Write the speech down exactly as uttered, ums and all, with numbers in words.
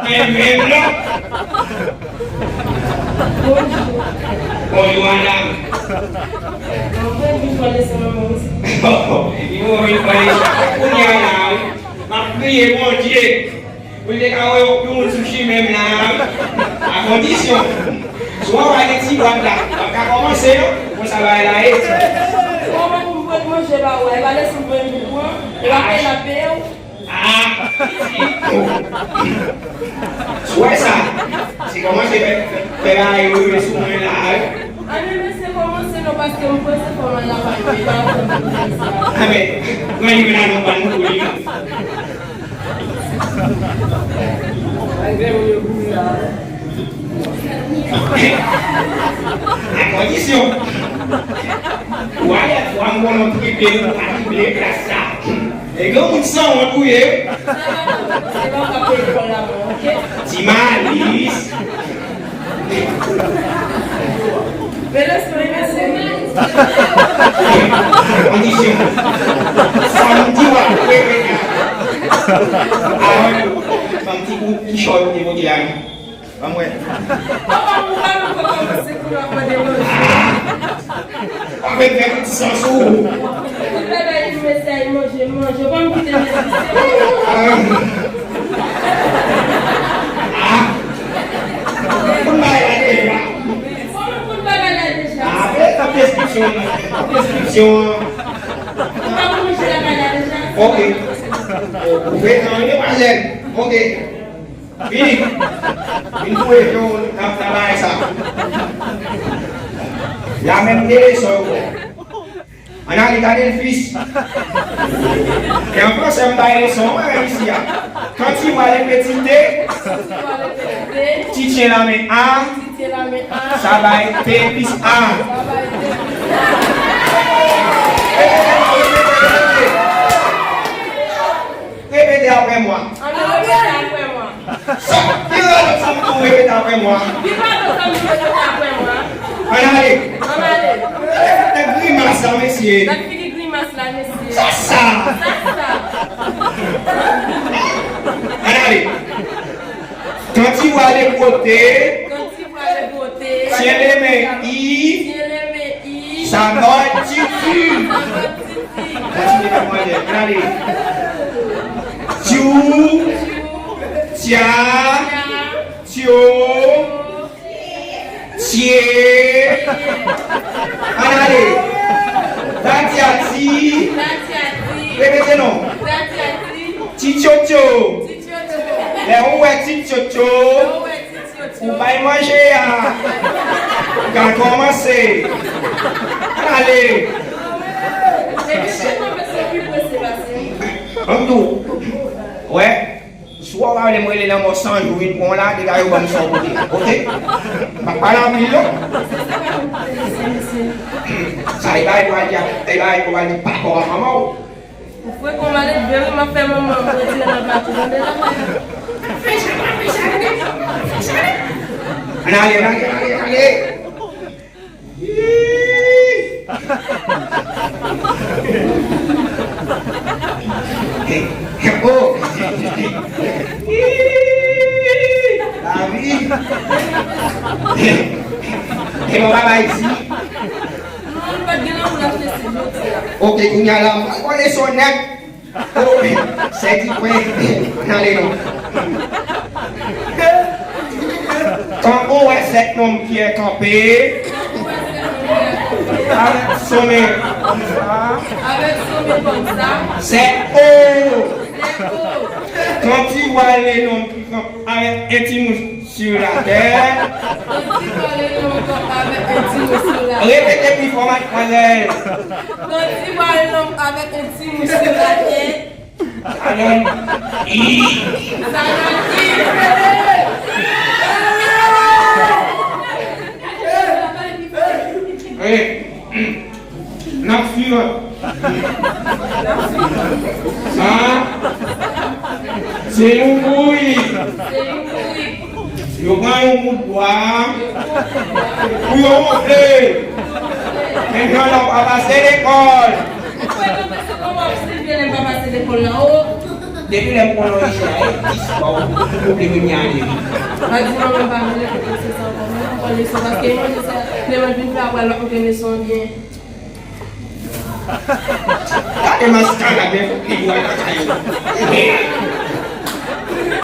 Mwen menm non. Bonjou. Bonjou, madanm. Mwen vin pran leson nan men w. Epi mwen vin pran leson. Kounye a la, wi. M ap priye Bondye pou l te ka wè yon moun sou chimen m la, wi. A kondisyon, si w pa gen ti bwat la, w ap ka kòmanse, non? Konsa bagay la ye. Kòman pou m pot manje ba ou a? E pa leson pou mwen vin pran? E pa peye l ap peye w? Ah! Ou wè sa? Se kòmanse fè, fè bagay yo rive sou mwen la, wi. Anben, mesye, kòmanse non, paske m panse fò m al lakay mwen, e pa avè m pou fè sa. Anben, mwen li vin a non pa nou pou li. A kondisyon. Ou alèz, fò m konnen w tripe, ou pa tripe klas sa. E granmoun sanwont ou ye. Se pa, se pa w k ap peye lekòl la mwen, oke? Ti Malis. Men leson, men leson. Kondisyon. Sa m di w ap repete. Avan, fè m ti kou kichòy ou te pote la, non. Ban m wè. Papa, ou pa menm pran kòmanse pou nou ap mande manje. Ou ap fè tout sans ou. Tout bagay ki mesye a manje, manje. Ou pa m kite mesye. Ah. Ou pa m bagay la deja. Ou pa m bagay la deja. Ah, men, sa deskripsyon, deskripsyon. Ou pa manje lakay la deja. Ok. Ou prezan, wi, demwazèl. Ok. Vini. Vin pou rejon nan travay sa. La menm de leson yo. Ann ale gade l fis. E an fransè m bay leson mwen isi a. Quand tu vois les petits T, tu tiens la main à, ça va être T plus A. Repete apre mwen. Ann repete apre mwen. Sa, ki radòt sa m tou repete apre mwen? Ki radòt sa m tou repete apre mwen? Ann ale. Ann ale. Gade figi grimas la, mesye. Gade figi grimas la, mesye. Sa, sa. Sa, sa. Ann ale. Quand tu vois les beautés, quand tu vois les beautés, tiens les mains, I, tiens les mains, I, ça va être Titi. Ça va être Titi. Kontinye, mademoiselle. Ann ale. Tiou, tia, tio, tie. Ann ale. Tatyati. Repete non. Titchotcho. Lè ou wè titchotcho, ou bay manje a. Ou ka kòmanse. Ale. Ban m di w. Wè. Si w pa vle m rele lanmò san jou vin pran w la, dega yo ban m sa w pote. Oke? M pa pale anpil, non. Sa e bay pral di, e bay pral di papa w ak manman w. Ou frekan malelve wi, m ap fè manman m retire nan pati tande la. Ann ale, ann ale, ann ale, ann ale. Oh. Lavi. E bon bagay si. Non, li pa t gen lanmou l achte si jodi a. Oke, kounye a la, m pral pran leson nèt. Oh, sè di kwen. Ann ale non. Quand on voit cet homme qui est campé, avec son main comme ça, avec son main comme ça, c'est haut. C'est haut. Quand tu vois les hommes qui campent avec un ti mouche sur la tête. Quand tu vois les hommes qui campent avec un ti mouche sur la tête. Répétez plus fort, mademoiselle. Quand tu vois un homme avec un ti mouche sur la tête. Sa donn i. Sa donn i. N ap swiv. Sa, se yon kouri. Se yon kouri. Yo pran yon bout bwa pou yo wonfle. Men jan nan pa pase lekòl. Ou kwè nan se kòman w ap swiv lè m pa pase lekòl la, o? Depi lè m konnen w isi a, e dis fwa ou, ou pwobleme m ale wi. Pa di manman m pa vle kote leson sa ankò, men m konn leson, paske e manje sa, lè mwen vin fè apre l, m konn leson byen. Gade maskara, men fòk li bwè lakay ou.